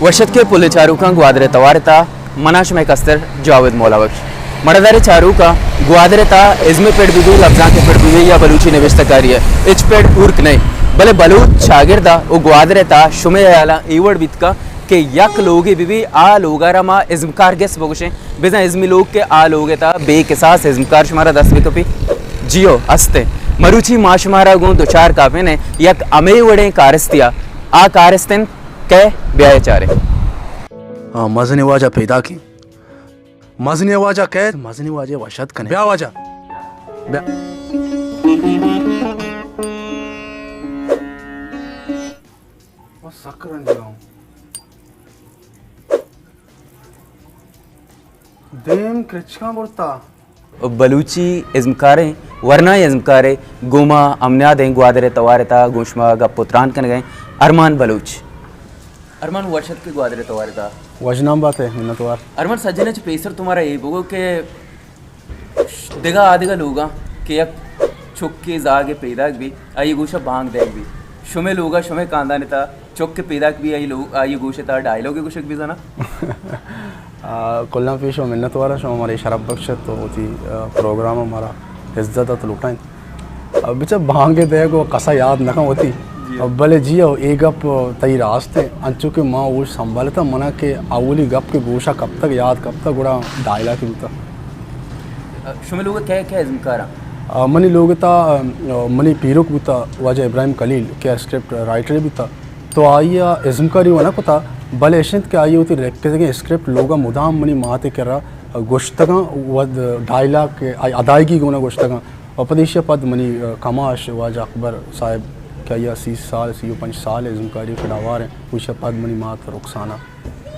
وش اتکے پلیں چاروکاں گوادر ءِ توار ءِ تہا، من آں شمئے کستر جاوید مولا بخش۔ مڑاداریں چاروکاں، گوادر ءِ تہا ازم ءِ پڑ بہ بی، لبزانک ءِ پڑ بہ بی یا بلوچی نبشتہ کاری ءِ ہچ پڑ ہورک نہ انت، بلے بلوچ چاگرد ءَ و گوادر ءِ تہا شمئے ہیالاں اے وڑ بیت کنت کہ یک لوگے بہ بی، آ لوگ ءَ را ما ازمکار گس بگوشیں، بزاں ازمی لوگ کہ آ لوگ ءِ تہا بے کساس ازمکار شمارا دست بہ کپی۔ جیو، است انت۔ مروچی ما شمارا گوں دچار کاپین ایں یک ہمے وڑیں کارستے ءَ، آ کارست انت کئے؟ بیائے چاریں۔ ہاں، مزنیں واجہ پیداک انت۔ مزنیں واجہ کئیت، مزنیں واجہ وش اتک کنے۔ بیا واجہ۔ بیا۔ او سک رنجگا اوں۔ دیم کرچکاں برتا۔ بلوچی ازمکاریں، ورنائیں ازمکارے، گوں ما ہمنیاد ایں گوادر ءِ توار ءِ تہا گوں شما گپ و تران کنگ ءَ ایں ارمان بلوچ۔ ارمان، وش اتکے گوادر ءِ توار ءِ تہا۔ وش نام بات ئے، منتوار۔ ارمان، سجن ءَ چہ پیسر تو مارا اے بگو کہ دگہ آ دگہ لوگاں کہ یک چکے زاگے پیداک بی، آئی گوشا بانگ دیگ بی، شمے لوگا، شمے کاندان ءِ تہا چک کہ پیداک بی، آئی لو-، آئی گوش ءِ تہا ڈائیلاگے گوشگ بزانا؟ آ، کلاں پیش و منت وارا شما مارا شرف بخشت و وتی، آ، پروگرام ءَ مارا عزت ات لوٹائیں۔ آ، بچا بانگے دیگ و کسا یاد نہ کن وتی۔ جی۔ آ، بلے جی او اے گپ تئی راست ہے۔ انچو کہ ما ہوش سنبھالتا منا کہ اولی گپ کہ گوشا کپتگ، یاد کپتگ، گڑا ڈائیلاگ بوتا۔ آ، شمے لوگ کئے کئے ازمکاراں؟ آ، منی لوگ تا، آ، منی پیرک بوتا واجہ ابراہیم خلیل کہ اسکرپٹ رائٹر بوتا۔ تو آئی ءَ ازمکاری و نہ کتا، بلے اش انت کہ آئی ءَ وتی لکتگیں اسکرپٹ لوگ ءَ مدام منی مات ءِ کرا گوشتگاں و ڈائیلاگ کہ آئی ادائیگی گونا گوشتگاں۔ و پد ایشی ءَ پد منی، آ، کماش واجہ اکبر صاحب کہ آئی ءَ سی سال، سی و پنچ سال ازمکاری ءِ کرا ہوار انت، ایشی ءَ پد منی مات رخسانہ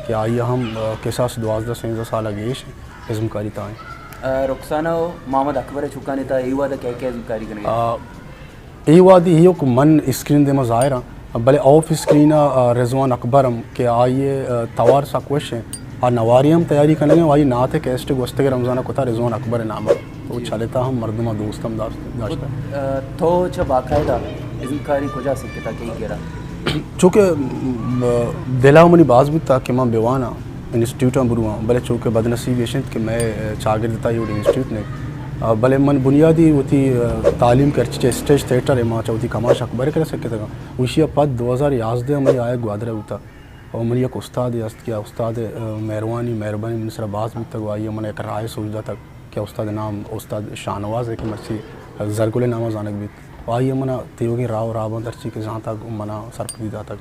کہ آئی ءَ ہم، آ، کساس دوازدہ سینزدہ سال ءَ گیش انت ازمکاری تہا انت۔ آ، رخسانہ و محمد اکبر ءِ چکانی تہا اے وہد ءَ کئے کئے ازمکاری کنگ ءَ؟ آ، اے وہدی ایوک من اسکرین دیما ظاہر آں، بلے آف اسکرین ءَ، آ، رضوان اکبر ہم کہ آئی ءِ، آ، توار سک وش انت، آ نواری ہم تیاری کنگ ءَ انت، آئی نعت ءِ کیسٹ گوستگیں رمضان ءَ کتا رضوان اکبر ءِ نام ءَ، تو جی۔ چلتا ہم مردم ءَ دوست ہم داشت، داشتہ۔ آ، تو چہ باقاعدہ ازمکاری کجا سکتا کئی کرا؟ چونکہ، م، دل ءَ منی باز بوتا کہ من بواناں، انسٹیٹیوٹاں برواں، بلے چونکہ بدنصیبی اش انت کہ مئے چاگرد ءِ تہا اے وڑیں انسٹیٹیوٹ نہ انت۔ آ، بلے من بنیادی وتی، آ، تعلیم کہ ہرچی چہ اسٹیج تھیٹر ءَ ما چہ وتی کماش اکبر ءِ کرا سکتگاں۔ ایشی ءَ پد دو ہزار یازدہ ءَ منی آیگ گوادر ءَ بوتا۔ و منی یک استادے است کہ آ استاد ءِ، آ، مہروانی، مہربانی منی سرا باز بوتگ و آئی ءَ من ءَ یک راہے سوج داتگ کہ استاد ءِ نام استاد شاہنواز ءِ کہ مرچی زرگل ءِ نام ءَ زانگ بیت۔ و آئی ءَ من ءَ تیوگیں راہ و رہبند ہرچی کہ زانتگ و من ءَ سرپدی داتگ۔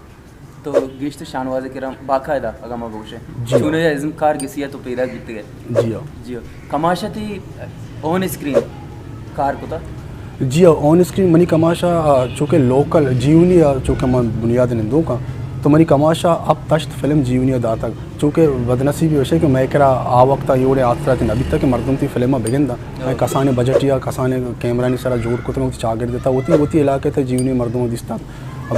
تو گیشتر شاہنواز ءِ کرا باقاعدہ اگاں ما بگوشیں، جی ہاں۔ چونایا ازمکار گسی ءَ تو پیداک بیتگ ئے؟ جی ہاں۔ جی ہاں۔ کماش ءَ تئی آن اسکرین کار کتا؟ جی ہاں، آن اسکرین منی کماش ءَ، آ، چونکہ لوکل جیونی ءَ چونکہ من بنیاد نندوک آں، تو منی کماش ءَ ہپت ہشت فلم جیونی ءَ داتگ۔ چونکہ بدنصیبی وش انت کہ مئے کرا آ وقت ءَ اے وڑیں آسراتی نہ بیتگ کہ مردم تئی فلم ءَ بگنداں۔ مئے کسانیں بجٹ یا کسانیں کیمرانی سرا جوڑ کتگ، وتی چاگرد ءِ تہا، وتی، وتی علاقہ ءِ تہا جیونی مردم ءَ دیستگ۔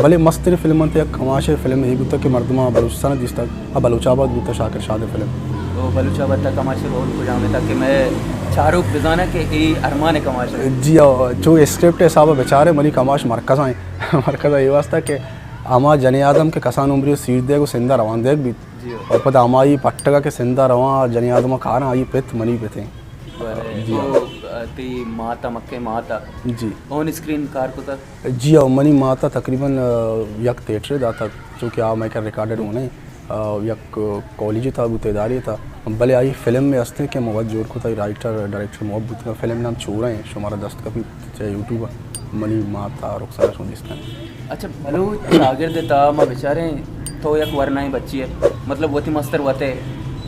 بلے مستریں فلم انت، یک کماش ءِ فلم اے بوتگ کہ مردماں بلوچستان ءَ دیستگ، آ بلوچ آباد بوتگ، شاکر شاد ءِ فلم۔ او بلوچ آباد ءِ تہا کماش ءِ رول کجام ءَ تاکہ مئے چاروک بزاناں کہ اے ارمان ءِ کماش انت؟ جی ہاں، چو اسکرپٹ ءِ حساب ءَ بچارے منی کماش مرکز ءَ انت۔ مرکز ءَ اے واسطہ کہ ہما جنیں آدم کہ کسان عمری ءَ سیر دیگ و سندھ ءَ روان دیگ بیت، جی ہاں۔ و پدا ہمائی پٹگ ءَ کہ سندھ ءَ رواں جنیں آدم ءَ کاراں، آئی پت منی پت انت۔ بلے، جی ہاں۔ او، تئی مات ءَ، مکہ مات ءَ جی۔ آن اسکرین کار کتگ؟ جی ہاں، منی مات ءَ تقریباً، آ، یک تھیٹرے داتگ، چونکہ آ مئے کرا ریکارڈڈ ہوں نہ انت، آ، یک کالج ءِ تہا بوت، ادارے ءِ تہا، بلے آئی فلم ءَ ہستیں کہ موت جوڑ کت، آئی رائٹر، ڈائریکٹر موت بوت، فلم نام چورہ انت، شمارا دست کپیت چہ یوٹیوب ءَ، منی مات ءَ رخسانہ شما دیست کن۔ اچھا، بلوچ چاگرد ءِ تہا ما بچاریں، تو یک ورنائیں بچے ئے، مطلب وتی مستر وت ئے،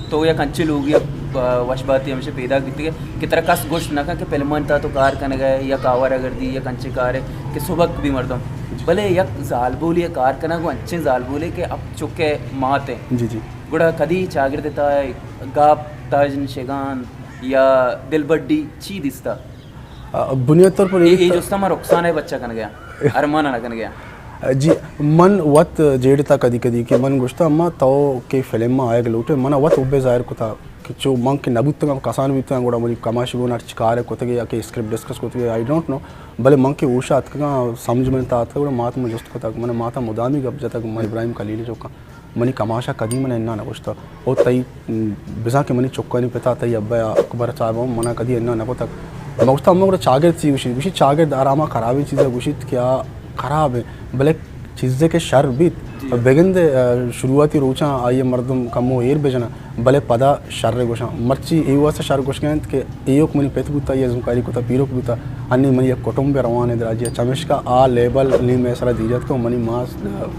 تو یک انچیں لوگے ءَ، آ، وش باتی ہمیشہ پیداک بیتگ ئے کہ ترا کس گوشت نہ کن کہ فلمانی تہا تو کار کنگ ءَ ئے، یک آوارہ گردی، یک انچیں کارے کہ سبک بی مردم۔ بلے یک زالبولے ءَ کار کنگ و انچیں زالبولے کہ ہپت چک ءِ مات ئے۔ جی، جی۔ گڑا کدی چاگرد ءِ تہا گاپ، تاجن، شگان یا دلبڈی چی دیستہ؟ آ، بنیادی طور پر اے، اے اے جست ءَ ما رخسانہ ءِ بچ ءَ کنگ ءَ آں، ارمان ءَ نہ کنگ ءَ آں۔ جی، من وت جیڑتا کدی کدی کہ من گوشتا، اما تو کہ فلم ءَ آیگ لوٹ ئے، من ءَ وت حبے ظاہر کتا کہ چو من کہ نہ بوتگاں، کسان بوتگاں، گڑا منی کماش گون ہرچ کار ءَ کتگ ئے یا کہ اسکرپٹ ڈسکس کتگ ئے، آئی ڈونٹ نو، بلے من کہ ہوش ءَ اتکگاں، سمجھ من تہا اتکگ، گڑا مات من جست کتگ، من ءَ ماتا مدامی گپ جتگ، من ابراہیم خلیل ءِ چکاں۔ منی کماش ءَ کدی من ءَ اناں نہ گوشتہ۔ او تئی، م، بزاں کہ منی چکانی پت ءَ تئی ابا اکبر صاحب ءَ من ءَ کدی اناں نہ کتگ۔ من گوشتہ، ہمے گڑا چاگرد چی گوشی؟ گوشی، چاگرد ہر ہما خرابیں چیز ءَ گوشیت کہ آ خراب ایں، بلے چیزے کہ شر بیت، جی۔ بگندے، آ، شروعاتی روچاں آئی ءَ مردم کمو ایر بجناں، بلے پدا شر ءَ گوشاں۔ مرچی اے واسطہ شر گوشگ ءَ انت کہ ایوک منی پت بوتہ، آئی ءَ ازمکاری کتہ، پیرک بوتہ، انی منی یک کٹمبے روان ءَ دراجی ءَ، چمیشکا آ لیبل نی مئے سرا دیجت کہ منی ماس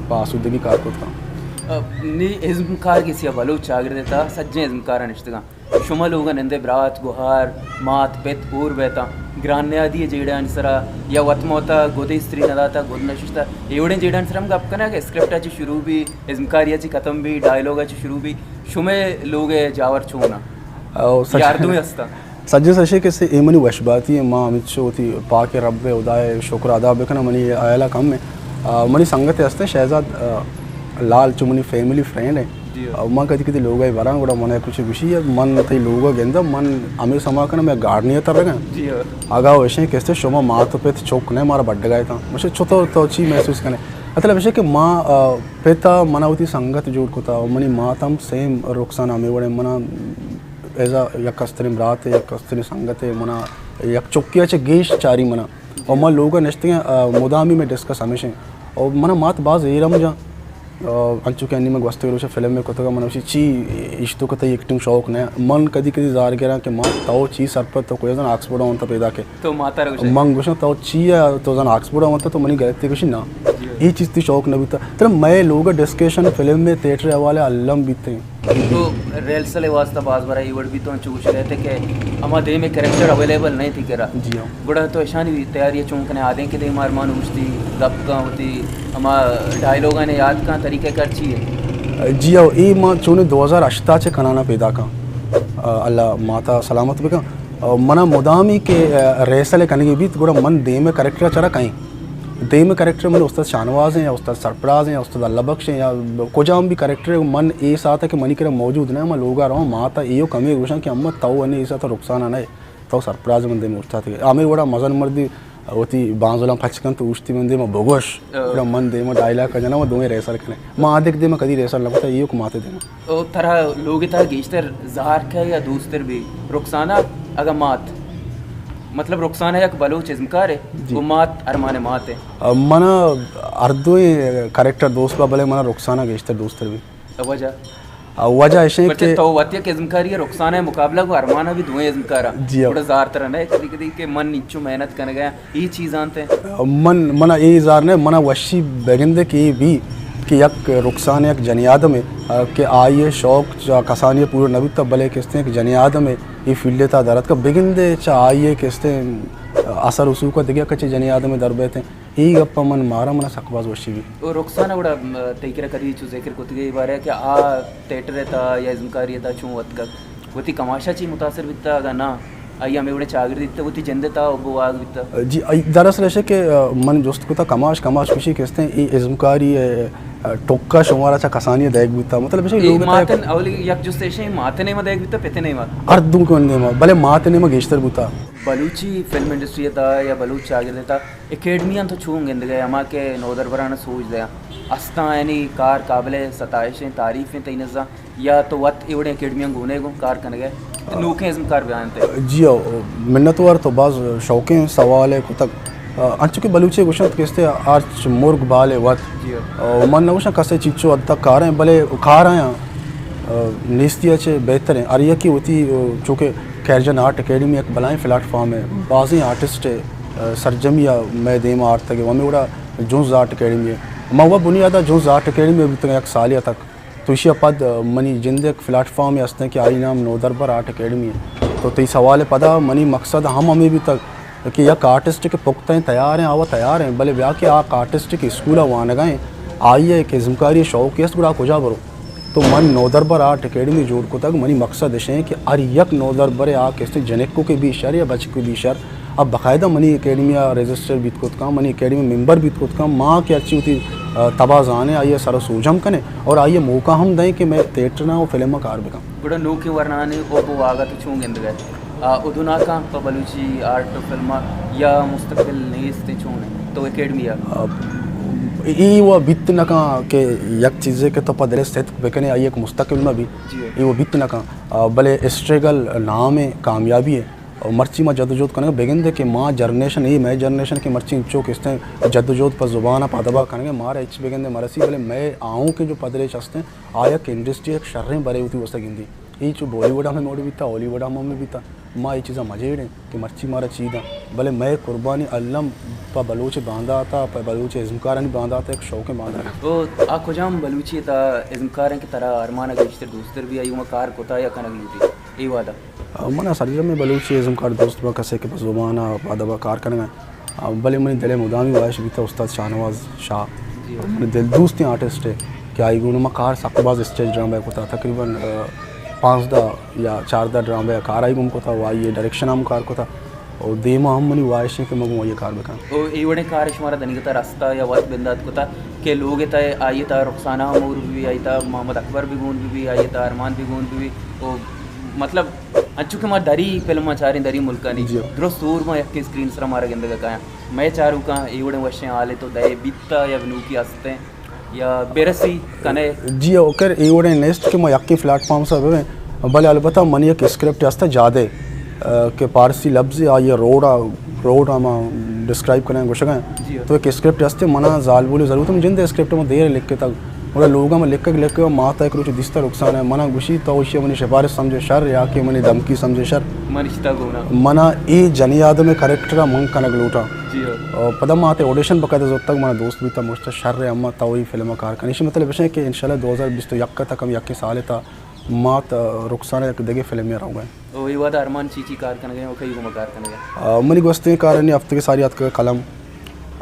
پہ آسودگی کار کت کنت۔ آ، نی ازمکار کہ سیاہ بلوچ چاگرد ءِ تہا سجیں ازمکاراں نشتگاں۔ شما لوگ ءَ نندے برات، گہار، مات، پت ہور بیتاں، گران نیادی ءِ جیڑہانی سرا یا وت ماں وتا گد استری نہ داتا، گد نہ ششتا، اے وڑیں جیڑہانی سرا ہم گپ کناں کہ اسکرپٹ ءَ چہ شروع بی، ازمکاری ءَ چہ ختم بی، ڈائیلاگ ءَ چہ شروع بی، شمے لوگ ءِ جاور چون آں؟ او، سچ۔ یا ہر دوئیں ہستاں؟ سجیں سشے کہ سے اے منی وش باتی ایں، ما ہمچو وتی پاک رب ءِ، ہدا ءِ شکر ادا بکناں، منی ہیال ءَ کم ایں۔ آ، منی سنگتے ہستیں شہزاد، آ، لال چو منی فیملی فرینڈ ایں۔ جی ہو۔ آ، من کدی کدی لوگ ءَ براں، گڑا من ءَ کچھ گوشی، من تئی لوگ ءَ گنداں، من ہمے سما کناں، مئے گارڈنی ءِ ترگ ءَ۔ جی ہو۔ اگاں ایشیں کہ استے شما مات و پت چک نہ، مارا بڈگا اتاں۔ مشے چطور تو چی محسوس کنے؟ مطلب ایشے کہ ما، آ، پت ءَ من ءَ وتی سنگت جوڑ کتا و منی مات ہم سیم رخسانہ ہمے وڑیں، من ءَ ایز ءَ یک کستریں برات ءَ، یک کستریں سنگت ءَ، من ءَ یک چکے ءَ چہ گیش چاری من ءَ۔ و ما لوگ ءَ نشتگیں، آ، مدامی مئے ڈسکس ہمیش ایں۔ و من ءَ مات باز ایر ہم جاں۔ آ، انچو کہ انی من گوستگیں روچ ءَ فلم ءَ کتگ ءَ، من ءَ گوشی، چی اشتو کہ تئی ایکٹنگ شوق نہ؟ من کدی کدی زار گراں کہ مات تو چی سرپد، تو کجا زان آکسفورڈ ءَ ونتہ پیداک ئے۔ تو مات ءَ را گوشے؟ من گوشاں تو چی ءَ، تو زان آکسفورڈ ءَ ونتہ، تو منی گلتی گوشی نا۔ جی۔ اے چیز تئی شوق نہ بوتہ۔ ترا مئے لوگ ءَ ڈسکشن فلم ءِ، تھیٹر ءِ حوالہ ءَ الم بیتیں۔ تو ریہرسل ءِ واسطہ باز برا اے وڑ بیتوں، چو گوشگ ءَ ات کہ ہما دیم ءِ کریکٹر اویلیبل نہ انت تئی کرا۔ جی ہاں۔ گڑا تو اشانی تیاری ءَ چون کنے؟ آدینک ءِ دیم ءَ ارمان اوشتی گپ کن، وتی ہما ڈائیلاگانی یات کن، طریقہ کار چی ہے؟ جی ہاں، اے ما چونیں دو ہزار ہشت ءَ چہ کنان ءَ پیداک آں۔ آ، اللہ مات ءَ سلامت بکن۔ آ، من ءَ مدامی کہ، آ، ریہرسل ءِ کنگی بیت، گڑا من دیم ءِ کریکٹر ءَ چرا کئیں۔ دیم ءِ کریکٹر منی استاد شاہنواز ایں یا استاد سرفراز ایں یا استاد اللہ بخش ایں یا کجام بھی کریکٹر ایں، من اے ساعت ءَ کہ منی کرا موجود نہ، من لوگ ءَ رواں، مات ءَ ایوک ہمے گوشاں کہ اماں تو انی اے ساعت ءَ رخسانہ نہ ئے، تو سرفراز، من دیم ءَ اوشتاتگ ئے۔ ہمے وڑا مزن مردی وتی بانزلاں پچ کنت، اوشتی من دیم ءَ بگوش، او۔ گڑا من دیم ءَ ڈائیلاگ ءَ جناں، ما دوئیں ریہرسل کنیں۔ ما آدینک دیم ءَ کدی ریہرسل نہ کتہ، ایوک مات ءِ دیم ءَ۔ او ترا لوگ ءِ تہا گیشتر زہر کئے یا دوستر بی، رخسانہ اگاں مات؟ مطلب رخسانہ یک بلوچ ازمکارے، جی۔ و مات ارمان ءِ مات ئے۔ آ، من ءَ ہر دوئیں کریکٹر دوست با، بلے من ءَ رخسانہ گیشتر دوستر بی۔ وجہ؟ آ، وجہ ایشیں پرچہ کہ تو وت یک ازمکاری ئے، رخسانہ ءِ مقابلہ گوں ارمان ءَ بھی دوئیں ازمکار آں۔ جی ہاں۔ گڑا زار ترا نہ کدی کدی کہ من انچو محنت کنگ ءَ آں؟ اے چیزاں تے۔ من، من ءَ اے زار نہ، من ءَ وشی بگندے کہ اے بی کہ یک رخسانہ یک جنی آدمے، آ، کہ آئی ءِ شوق چہ کسانی ءَ پورا نہ بوتہ، بلے کہ استیں یک جنی آدمے اے فیلڈ ءِ تہا در اتکہ، بگندے چہ آئی ءِ کہ استیں اثر رسوخ ءَ دگہ کچے جنی آدمے در بیتیں۔ اے گپ ءَ من ماراں، من ءَ سک باز وشی بی۔ او رخسانہ گڑا، م، تئی کرا کدی چو ذکر کتگ ئے اے بارہ ءَ کہ آ تھیٹر ءِ تہا یا ازمکاری ءِ تہا چون اتکگ؟ وتی کماش ءَ چی متاثر بیتہ اگاں ناں؟ آئی ءَ ہمے وڑیں چاگرد دیتہ، وتی جند ءِ تہا حب و واہگ بیتہ؟ جی، آئی دراصل ایش کہ، آ، من جست کتہ کماش، کماش گوشی کہ استیں اے ازمکاری ءِ، آ، ٹک ءَ شمارا چہ کسانی ءَ دئیگ بوتہ۔ مطلب ایش کہ اے لوگ ءِ تہا مات ءِ، اولی یک جست ایش ایں، مات ءِ نیما دئیگ بیتہ، پت ءِ نیما؟ ہر دو کو نیما، بلے مات ءِ نیما گیشتر بوتہ۔ بلوچی فلم انڈسٹری ءِ تہا یا بلوچ چاگرد ءِ تہا اکیڈمیاں تو چون گندگ ئے، ہما کہ نودربراں سوج دیاں، استاں، یعنی کار قابل ستائش ایں، تعریف ایں تئی نزاں؟ یا تو وت اے وڑیں اکیڈمیاں گون ئے گوں کار کنگ ئے؟ آ۔ نوکیں ازمکار بیاینت ئے۔ جی ہو، منتوار، تو باز شوقیں سوالے کتگ۔ آ، انچو کہ بلوچی گوشنت کہ استیں ہرچ مرگ بال ءِ وت۔ جی ہو۔ آ، من نہ گوشاں کسے چیچو حد تک کار ایں، بلے کار آیاں، آ، نیستی ءَ چہ بہتر ایں۔ ہر یکے وتی، آ، چونکہ خیر جان آرٹ اکیڈمی یک بلاہیں پلیٹ فارمے، بازیں آرٹسٹ ءِ، آ، سرجمی ءَ مئے دیم ءَ آرتگ ئے، و ہمے وڑا جنز آرٹ اکیڈمی ءِ۔ ما و بنیاد ءَ جنز آرٹ اکیڈمی ءَ بوتگ یک سالے ءَ تک۔ تو ایشی ءَ پد منی جند ءِ یک پلیٹ فارمے ہستیں کہ آئی نام نودربر آرٹ اکیڈمی ایں۔ تو تئی سوال ءِ پدا منی مقصد ہم ہمے بیتگ کہ یک آرٹسٹ کہ پختہ ایں، تیار ایں، آ و تیار ایں، بلے بیا کہ آ آرٹسٹ کہ اسکول ءَ وانگ ءَ ایں، آئی ءَ یک ازمکاری ءِ شوقے است، گڑا آ کجا برو؟ تو من نودربر آرٹ اکیڈمی جوڑ کتگ، منی مقصد اش ایں کہ ہر یک نودربرے، آ کہ استیں جنکو کہ بی شر یا بچکو بی شر، آ باقاعدہ منی اکیڈمی ءَ رجسٹر بیت کت کن، منی اکیڈمی ممبر بیت کت کن، ما کہ ہرچی وتی، آ، تبا زانیں، آئی ءَ سر ءَ سوج ہم کنیں اور آئی ءَ موقع ہم دئیں کہ مئے تھیٹراں و فلماں کار بکن۔ گڑا نوکیں ورنانے حب و واہگ ءَ تو چون گندگ ئے؟ آ، ادوناکاں پہ بلوچی آرٹ و فلم ءَ یا مستقبل نیست ایں، چون ایں تو اکیڈمی ءَ؟ آ، اے و بیت نہ کن کہ یک چیزے کہ تو پہ دل ءَ ستک بکنے، آئی یک مستقبل مہ بی۔ جی۔ اے و بیت نہ کن۔ آ، بلے اسٹرگل نام ءِ کامیابی ءِ۔ مرچی ما جدوجہد کنگ ءَ، بگندے کہ ما جنریشن، اے مئے جنریشن کہ مرچی انچو کہ استیں جدوجہد پہ زبان ءَ پہ ادب ءَ کنگ ءَ، مارا ہچ بگندے مرسی، بلے مئے آؤکیں جو پدریچ استیں، آ یک انڈسٹری یک شریں برے وتی واسطہ گندی۔ اے چو بالی ووڈ ءَ ہمے موڈ بیتا، ہالی ووڈ ءَ ہم ہمے بیتا۔ ما اے چیزاں مجیڑیں کہ مرچی مارا چی داں، بلے مئے قربانی الم پہ بلوچ باندات ءَ، پہ بلوچ ازمکارانی باندات ءَ یک شوقیں باندات۔ تو آ کجام بلوچی تا ازمکار ایں کہ ترا ارمان ءَ گیشتر دوستر بی، آئی گوما کار کتا یا کنگ لوٹی اے وہدا؟ آ، من ءَ سرجمیں بلوچی ازمکار دوست باں، کسے کہ پہ زبان ءَ پہ ادب ءَ کار کنگ ءَ۔ آ، بلے منی دل ءِ مدامی واہش بیتا استاد شاہنواز شاہ۔ جی۔ منی دل دوستیں آرٹسٹ ءِ کہ آئی گون ما کار سک باز اسٹیج ڈرامہ کتا، تقریباً، آ، پانزدہ یا چاردہ ڈرامہ کار آئی گون کتا، و آئی ڈائریکشن ہم کار کتا، و دیما ہم منی واہش ایں کہ من گوں آئی کار بکن۔ او اے وڑیں کار شمارا دنیگتا رستا یا وت بندات کتا کہ لوگ تہ آئی تا رخسانہ ہم اور بی، آئی تا محمد اکبر بھی گون بی، آئی تا ارمان بھی گون بی، او مطلب انچو کہ ما دری فلم ءَ چاریں، دری ملکانی، جی۔ درست ہور ما یکیں اسکرین سرا مارا گندگ ءَ کایاں۔ مئے چاروکاں اے وڑیں وشیں حالے تو دئے بیتا یا نوکی ہستیں یا برسی کنے؟ جی ہو، خیر، اے وڑیں نیست کہ ما یکیں پلیٹ فارم سرا ببیں، بلے البتہ منی یک اسکرپٹ ہستہ جادے، آ، کہ پارسی لبز آئی روڈ آ، روڈ ءَ ما ڈسکرائب کنیں گوشگ ءَ۔ جی ہو۔ تو یک اسکرپٹ ہستے منا زالبولے ضرورت، من جند اسکرپٹ من دیر لکھتگ۔ گڑا لوگ ءَ من لکھگ لکھگ ءَ مات ءَ یک روچے دیستہ رخسانہ ءَ، منا گوشی تو ایشی ءَ منی سفارش سمجھے شر یا کہ منی دھمکی سمجھے شر؟ من اشتا گونا۔ منا اے جنی آدم ءِ کریکٹر ءَ من کنگ لوٹاں۔ جی ہو۔ اور پدا مات ءَ آڈیشن باقاعدہ زرتگ، منا دوست بیتا، مشتا شر ءَ اما تو ای فلم ءَ کار کن۔ ایشی مطلب ایشیں کہ انشاءاللہ دو ہزار بیست و یک ءَ تک ہم یکیں سال ءَ تا مات، آ، رخسانہ یک دگہ فلمے ءَ روگ ءَ۔ او اے وہد ءَ ارمان چی چی کار کنگ ءَ ایں و کئی گوما کار کنگ ءَ؟ آ، منی گوستگیں کار انی ہفتگ ءَ ساری اتکگ قلم۔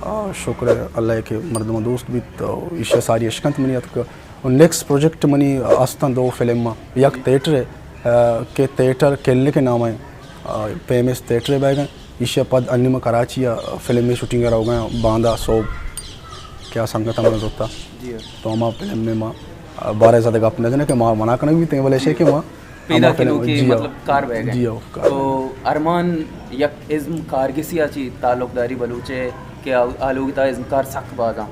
آ، شکر اللہ کہ مردماں دوست بیت، آ، ایشی ءَ ساری اشکنت منی اتکگ۔ و نیکسٹ پروجیکٹ منی استاں دو فلم، یک تھیٹر ءَ، آ، کہ تھیٹر کلینک ءِ نام ءَ، آ، فیمس تھیٹر ءَ بیگ ءَ۔ ایشی ءَ پد انی ما کراچی ءَ فلمے شوٹنگ ءَ روگ ءَ آں، باندا سہب کہ آ سنگت ءَ منا زرتا۔ جی۔ تو ہما فلم ءَ ما، آ، بارہ ءَ زیادہ گپ نہ جنیں کہ ما منع کنگ بیتیں، بلے ایشی کہ ما پیدا ہما فلم، کنوکیں، جی ہو۔ مطلب کار بیگ ءَ۔ جی ہو، کار۔ تو ارمان یک ازم کارگسی ءَ چی تعلق داری بلوچ ءَ کہ آ، آ لوگ ءِ تہا ازمکار سک باز آں۔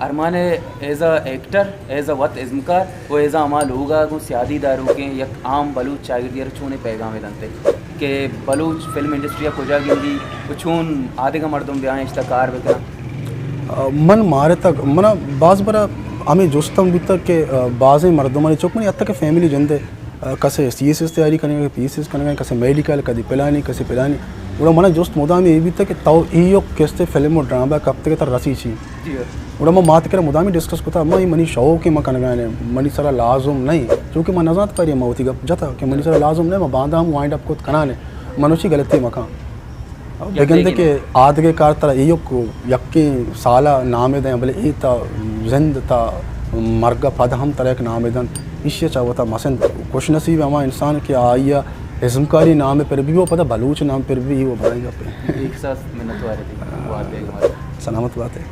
ارمان ءَ as a actor, as a وت ازمکار و ایز اے ہما لوگ ءَ گوں سیادی داروکیں یک عام بلوچ چاگردی ءَ را چونیں پیغامے دنت کہ بلوچ فلم انڈسٹری ءَ کجا گندی و چون آدگہ مردم بیایں اشتا کار بکناں؟ آ، من مارتگ، منا باز برا ہمے جست ہم بیتگ کہ، آ، بازیں مردمانی چک منی اتک فیملی جندے، آ، کسے سی ایس ایس تیاری کنگ ءَ، پی ایس ایس کنگ ءَ، کسے میڈیکل، کدی پلانی، کسے پلانی۔ گڑا منا جست مدام اے بیتگ کہ تو ایوک کستے فلم و ڈرامہ کپتگ ترا رسی چی؟ جی۔ گڑا ما مات کرا مدامی ڈسکس کتا، ما اے منی شوق ءَ ما کنگانے، منی سرا لازم نہیں، چونکہ ما نزانت پاری ما وتی گپ جتا کہ منی سرا لازم نہیں، ما باندا ہم وائنڈ اپ کت کنانے، من وشی غلطی مکان۔ بگندے کہ آدگہ کار ترا ایوک یکیں سالا نامے دیں، بلے اے تا زند تا مرگ پد ہم ترا یک نامے دنت۔ ایشی چا وتا مسند خوش نصیب ہما انسان کہ آئی ازمکاری نام پر بی و پدا بلوچ نام پر بی، وہ بڑائی گپے۔ ایک ساس منت وارے تھی، وعدے ہمارے۔ سلامت بات ہے۔